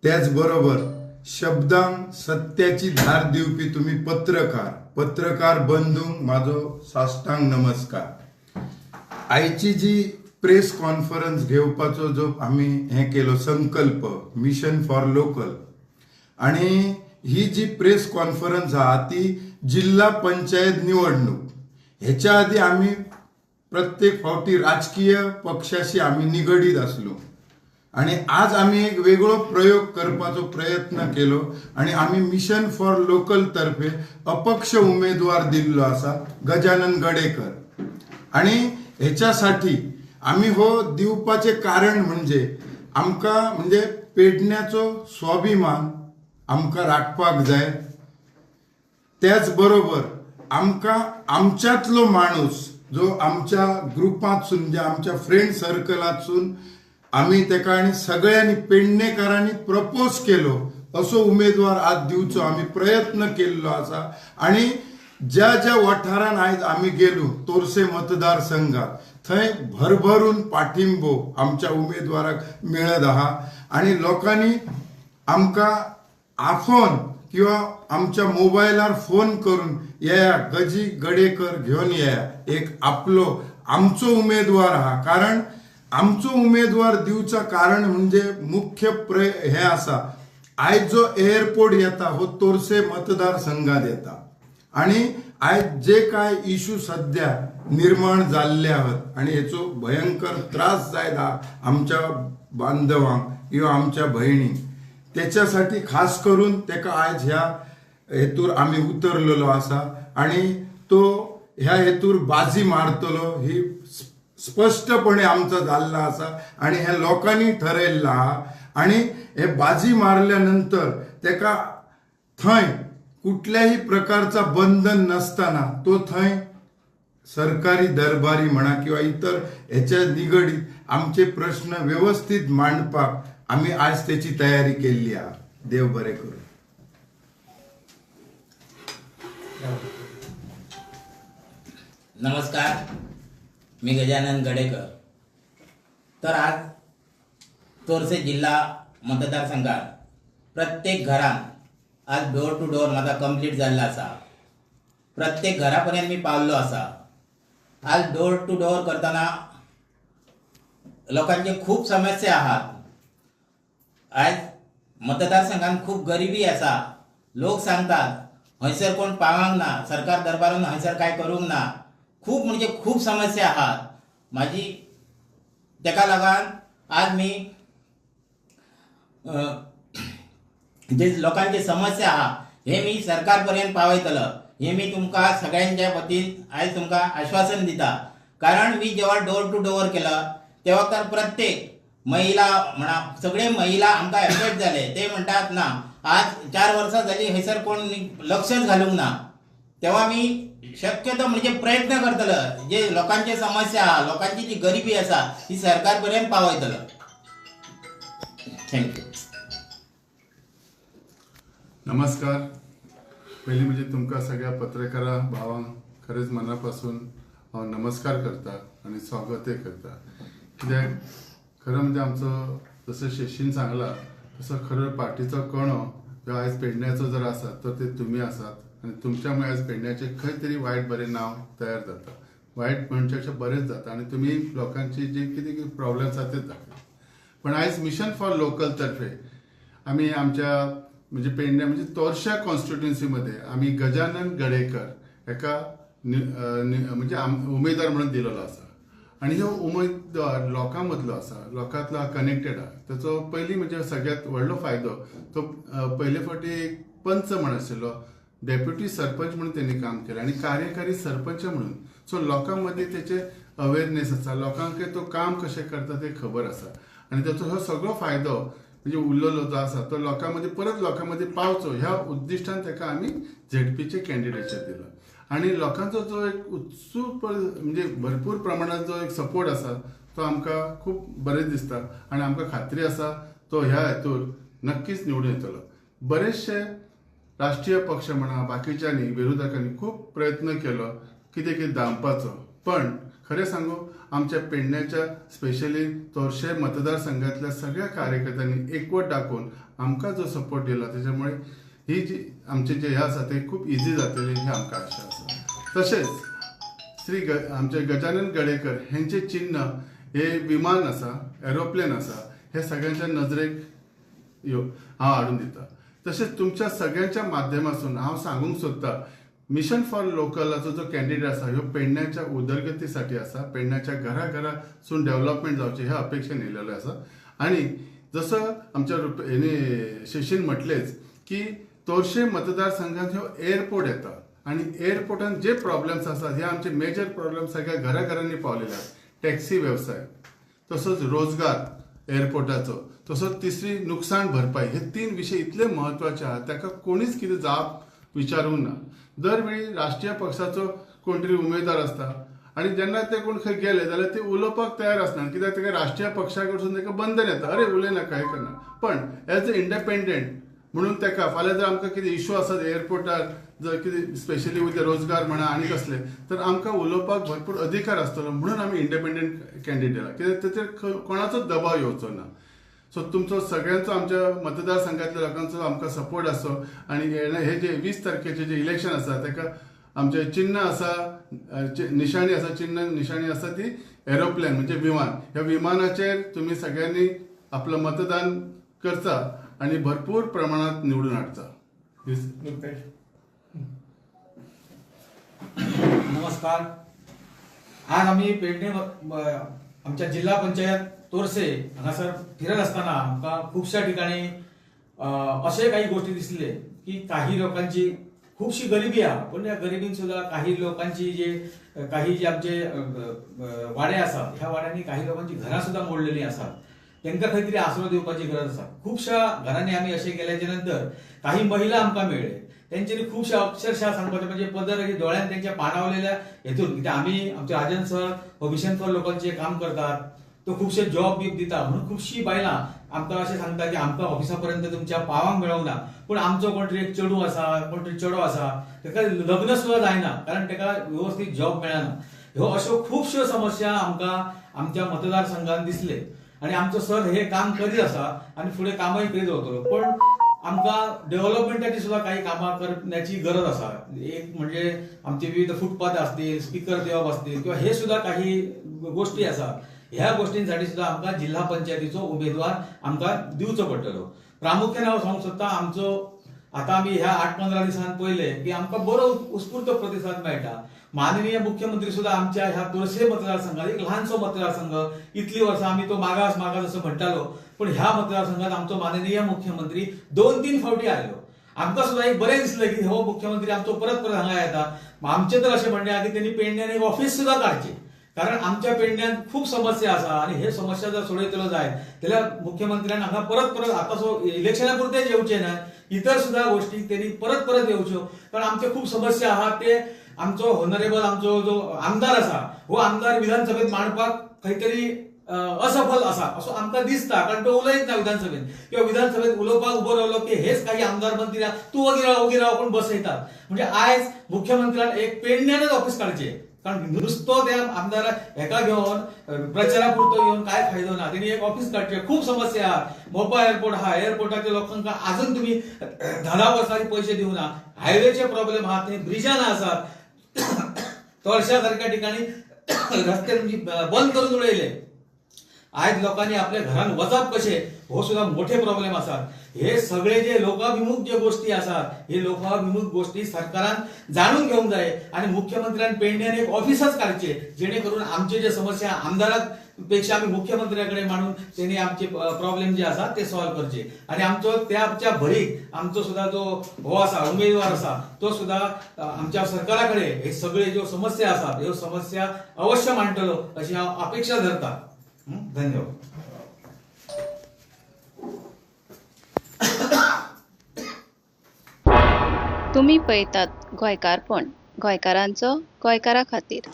त्याच बरोबर शब्दांक सत्याची धार दिवपी तुमी पत्रकार, पत्रकार बंधूंक म्हाजो साष्टांग नमस्कार. आयची जी प्रेस कॉन्फरन्स घेवपाचो जो आमी हें केलो संकल्प मिशन फॉर लोकल, आनी ही जी प्रेस कॉन्फरन्स आहा ती जिल्हा पंचायत निवडणूक हेच्या आदी आमी प्रत्येक फावटी राजकीय पक्षाशी आमी निगडीत आसलो आनी आज आमी एक वेगळो प्रयोग करपाचो प्रयत्न केलो आनी आमी मिशन फॉर लोकल तर्फे अपक्ष उमेदवार दिल्लो आसा गजानन गडेकर. आनी हेच्यासाठी आमी हो दिवपाचें कारण म्हणजे आमकां म्हणजे पेडण्याचो स्वाभिमान आमकां राखपाक जाय. त्याच बरोबर आमकां आमच्यांतलो माणूस जो आमच्या ग्रुपांतसून म्हणजे आमच्या फ्रेंड सर्कलांतसून आमी तेका आनी सगळ्यांनी पेडणेकारांनी प्रपोज केलो असो उमेदवार आज दिवचो आमी प्रयत्न केल्लो आसा. आनी ज्या ज्या वाठारान आयज आमी गेलो तोरसे मतदारसंघात थंय भरभरून पाठिंबो आमच्या उमेदवाराक मेळत आहा आनी लोकांनी आमकां आफोवन किंवा आमच्या मोबायलार फोन करून येया गजी गडेकर घेवन येया, एक आपलो आमचो उमेदवार आहा. कारण आमचो उमेदवार दिवचा कारण म्हणजे मुख्य हें आसा, आयज जो एअरपोर्ट येता हो तोरसे मतदारसंघात येता आनी आयज जे काय इशू सध्या निर्माण जाल्ले आहात आनी हेचो भयंकर त्रास जायत आहा आमच्या बांधवांक किंवा आमच्या भयणींक, त्याच्यासाठी खास करून तेका आयज ह्या हेतूर आमी उतरलेलो आसा आनी तो ह्या हेतूर बाजी मारतलो ही स्पश्टपणे आमचो जाल्लो आसा आनी हे लोकांनी ठरयल्लो आहा. आनी हे बाजी मारल्या नंतर तेका थंय कुठल्याही प्रकारचा बंधन नसताना तो थंय सरकारी दरबारी म्हणा किंवा इतर हेच्या निगडीत आमचे प्रश्न व्यवस्थित मांडपाक आमी आज तेची तयारी केल्ली आहा. देव बरें करूं. नमस्कार, मी गजानन गडेकर. तर आज तोरसे जिल्हा मतदारसंघात प्रत्येक घरान आज डोर टू डोर म्हाका कंप्लीट जाल्लो आसा. प्रत्येक घरा पर्यंत मी पावल्लो आसा. आज डोर टू डोर करतना लोकांचे खूब समस्या आहात. आज मतदारसंघात खूब गरिबी आसा. लोक सांगतात हंयसर कोण पावांक ना, सरकार दरबारान हंयसर काय करूंक ना. खूब म्हणजे खूब समस्या आहात म्हाजी. तेका लागून आज मी जे लोकांची समस्या आहा हे मी सरकार पर्यंत पावयतलो हे मी तुमकां सगळ्यांच्या वतीन आयज तुमकां आश्वासन दिता. कारण मी जेव्हा डोर टू डोर केलं तेव्हा तर प्रत्येक महिला म्हणा सगळे महिला आमकां एफेक्ट जाले. ते म्हणटात ना आज 4 वर्सां जाली हयसर कोण लक्षच घालूंक ना. तेव्हा मी शक्यतो म्हणजे प्रयत्न करतलो जे लोकांची समस्या आहा, लोकांची जी गरिबी आसा ती सरकार पर्यंत पावयतलो. Thank you. नमस्कार. पयलीं म्हणजे तुमकां सगळ्या पत्रकारां भावांक खरेंच मना पासून हांव नमस्कार करता आनी स्वागतय करता. कित्याक खरें म्हणजे आमचो जसो शशीन सांगला तसो खरो पार्टीचो कणो जो आयज पेडण्याचो जर आसा तर ते तुमी आसात आनी तुमच्या मुळे आयज पेडण्याचें खंय तरी वायट बरें नांव तयार जाता. वायट म्हणचे अशें बरेंच जाता आनी तुमी लोकांची जे कितें कितें प्रॉब्लम्स आसा तेच दाखयता. पण आयज मिशन फॉर लोकल तर्फे आमी आमच्या म्हणजे पेडणे म्हणजे तोरशा कॉन्स्टिट्युन्सीमध्ये आमी गजानन गडेकर एका म्हणजे उमेदवार म्हणून दिलेलो आसा आनी हो उमेदवार लोकां मदलो आसा, लोकांतलो कनेक्टेड आहा. ताचो पयलीं म्हणजे सगळ्यांत व्हडलो फायदो तो पयले फावटी एक पंच म्हण आशिल्लो, डेप्युटी सरपंच म्हणून तेणी काम केलें आनी कार्यकारी सरपंच म्हणून. सो लोकां मदीं तेचे अवेरनेस आसा, लोकांक तो काम कशें करता तें खबर आसा आनी ताचो हो सगळो फायदो म्हणजे उरलेलो जो आसा तो लोकां मदीं परत लोकां मदीं पावचो ह्या उद्दिश्टान ताका आमी झेडपीचें कॅन्डिडेचर दिलां आनी लोकांचो जो एक उत्सूक म्हणजे भरपूर प्रमाणात जो एक सपोर्ट आसा तो आमकां खूब बरें दिसता आनी आमकां खात्री आसा तो ह्या हेतूर नक्कीच निवडून येतलो. बरेचशे राष्ट्रीय पक्ष म्हणा बाकीच्यांनी विरोधकांनी खूब प्रयत्न केलो कितें कितें दामपाचो, पण खरें सांगू, आमच्या पेडण्याच्या स्पेशली तोरशे मतदारसंघातल्या सगळ्या कार्यकर्त्यांनी एकवट दाखोवन आमकां जो सपोर्ट दिला तेच्यामुळे ही जी आमचे जे हे आसा ते खूब इजी जातली ही आमकां आशा आसा. तशेंच श्री आमचे गजानन गडेकर हेंचे चिन्ह हे विमान आसा, एरोप्लेन आसा, हे सगळ्यांच्या नजरेक यो हांव हाडून दिता. तशेंच तुमच्या सगळ्यांच्या माध्यमासून हांव सांगूंक सोदता, मिशन फॉर लोकलाचो जो कॅन्डिडेट आसा ह्यो पेडण्याच्या उदरगतीसाठी आसा, पेडण्याच्या घराघरासून डेव्हलपमेंट जावचें ह्या अपेक्षेन येयलेलो आसा. आनी जसो आमच्या हेणे शशीन म्हटलेंच की तोरशे मतदारसंघात ह्यो एअरपोर्ट येता आनी एअरपोर्टान जे प्रॉब्लेम्स आसात हे आमचे मेजर प्रॉब्लेम सगळ्या घराघरांनी पावलेले आसात. टॅक्सी वेवसाय, तसोच रोजगार एअरपोर्टाचो, तसोच तिसरी नुकसाण भरपाई, हे तीन विशय इतले म्हत्वाचे आहात ताका कोणीच कितें जाप विचारूंक ना. दरवेळी राष्ट्रीय पक्षाचो कोण तरी उमेदवार आसता आनी जेन्ना ते कोण खंय गेले जाल्यार ते उलोवपाक तयार आसना, कित्याक ताका राष्ट्रीय पक्षा कडसून ताका बंधन येता, अरे उलयनाका हें करना. पण एज अ इंडिपेंडंट म्हणून ताका फाल्यां जर आमकां कितें इशू आसत एअरपोर्टार, जर कितें स्पेशली विथ रोजगार म्हणा आनी कसले, तर आमकां उलोवपाक भरपूर अधिकार आसतलो म्हणून आमी इंडिपेंडंट कॅन्डिडेट दिला, कित्याक ताचेर कोणाचोच दबाव येवचो ना. सो तुमचो सगळ्यांचो आमच्या मतदारसंघातल्या लोकांचो आमकां सपोर्ट आसचो आनी हे जे 20 तारखेचे जे इलेक्शन आसा ताका आमचें चिन्ह आसा, निशाणी आसा, चिन्ह निशाणी आसा ती एरोप्लेन म्हणजे विमान. ह्या विमानाचेर तुमी सगळ्यांनी आपलं मतदान करता आनी भरपूर प्रमाणात निवडून हाडचा. नमस्कार. आज आमी पेडणे आमच्या जिल्हा पंचायत तोरसे हांगासर फिरत असताना आमकां खुबश्या ठिकाणी अशे काही गोष्टी दिसले की काही लोकांची खुबशी गरिबी आहा, पण ह्या गरिबीन सुद्धा काही लोकांची जे काही जे आमचे वाडे आसात ह्या वाड्यांनी काही लोकांची घरां सुद्धा मोडलेली आसात, तांकां खंय तरी आसरो दिवपाची गरज आसा. खुबश्या घरांनी आमी अशें गेल्याचे नंतर काही महिला आमकां मेळ्ळे, तेंच्यांनी खुबश्या अक्षरशः सांगपाचें म्हणजे पदर दोळ्यान तेंच्या पाणावलेल्या हेतून, कित्याक आमी आमचे राजन सर हो मिशन फॉर लोकांचे काम करतात, तो खुबशे जॉब बी दिता म्हणून खुबशी बायलां आमकां अशें सांगता की आमकां ऑफिसा पर्यंत तुमच्या पावांक मेळोंक ना, पूण आमचो कोण तरी एक चेडूं आसा, कोण तरी चेडो आसा, ताका लग्न सुद्दां जायना कारण ताका व्यवस्थीत जॉब मेळना. ह्यो अश्यो खुबश्यो समस्या आमकां आमच्या मतदारसंघान दिसले आनी आमचो सर हे काम करीत आसा आनी फुडें कामय करीत वतलो, पण आमकां डेव्हलपमेंटाची सुद्दां काही कामां करण्याची गरज आसा. एक म्हणजे आमचे विविध फुटपाथ असतील, स्पीकर दिवप असतील किंवा हे सुद्दां काही गोष्टी आसा, ह्या गोष्टींसाठी सुद्दां आमकां जिल्हा पंचायतीचो उमेदवार आमकां दिवचो पडटलो. प्रामुख्यान हांव सांगूंक सोदता आमचो आतां आमी ह्या 8-15 दिसान पळयलें की आमकां बरो उत्स्फूर्त प्रतिसाद मेळटा. माननीय मुख्यमंत्री सुद्दां आमच्या ह्या तोरसे मतदारसंघात, एक ल्हानसो मतदारसंघ, इतली वर्सां आमी तो मागास मागास असो म्हणटालो, पूण ह्या मतदारसंघात आमचो माननीय मुख्यमंत्री 2-3 फावटी आयलो. आमकां सुद्दां एक बरें दिसलें की हो मुख्यमंत्री आमचो परत परत हांगा येता. आमचें तर अशें म्हणणें आहा की तेणी पेडण्यान एक ऑफिस सुद्दां काडचें, कारण आमच्या पेडण्यान खूब समस्या आसा आनी हे समस्या जर सोडयतलो जायत जाल्यार मुख्यमंत्र्यान हांगा परत परत आतां सो इलेक्शना पुरतेच येवचें न्हय, इतर सुद्दां गोष्टी तेणी परत परत येवच्यो, कारण आमच्यो खूब समस्या आहात. ते आमचो ऑनरेबल आमचो जो आमदार आसा हो आमदार विधानसभेत मांडपाक खंय तरी असफल आसा असो आमकां दिसता, कारण तो उलयत ना विधानसभेत, किंवा विधानसभेत उलोवपाक उबो रावलो की हेच काही आमदार मंत्री तूं वगी राव वगी राव कोण बसयतात. म्हणजे आयज मुख्यमंत्र्यान एक पेडण्यानच ऑफिस काडचें, कारण नुसतो त्या आमदाराक हेका घेवन प्रचारा पुरतो येवन काय फायदो ना, तेणी एक ऑफिस काडचें. खूब समस्या आहा, मोपा एअरपोर्ट आहा, एअरपोर्टाच्या लोकांक आजून तुमी 10-10 वर्सांनी पयशे दिवना, हायवेचे प्रॉब्लेम आहात, थंय ब्रिजां ना आसात, तोरशा सारक्या ठिकाणी रस्ते तुमची बंद करून उडयले. आयज लोकांनी आपल्या घरान वचप कशें हो सुद्दां मोठे प्रॉब्लेम आसात. हे सगळे जे लोकाभिमुख जे गोष्टी आसात हे लोकाभिमुख गोष्टी सरकारान जाणून घेवंक जाय आनी मुख्यमंत्र्यान पेडण्यान एक ऑफिसच काडचें, जेणे करून आमचे जे समस्या आमदारा पेक्षा आमी मुख्यमंत्र्या कडेन मांडून तेणी आमचे प्रॉब्लेम जे आसा ते सॉल्व करचे. आनी आमचो त्याच्या भरीक आमचो सुद्दां जो हो आसा उमेदवार आसा तो सुद्दां आमच्या सरकारा कडेन हे सगळे ज्यो समस्या आसात ह्यो समस्या अवश्य मांडटलो अशी हांव अपेक्षा धरता. धन्यवाद. तुम्ही पळयतात गोंयकारपण, गोंयकारांचो गोंयकारा खातीर.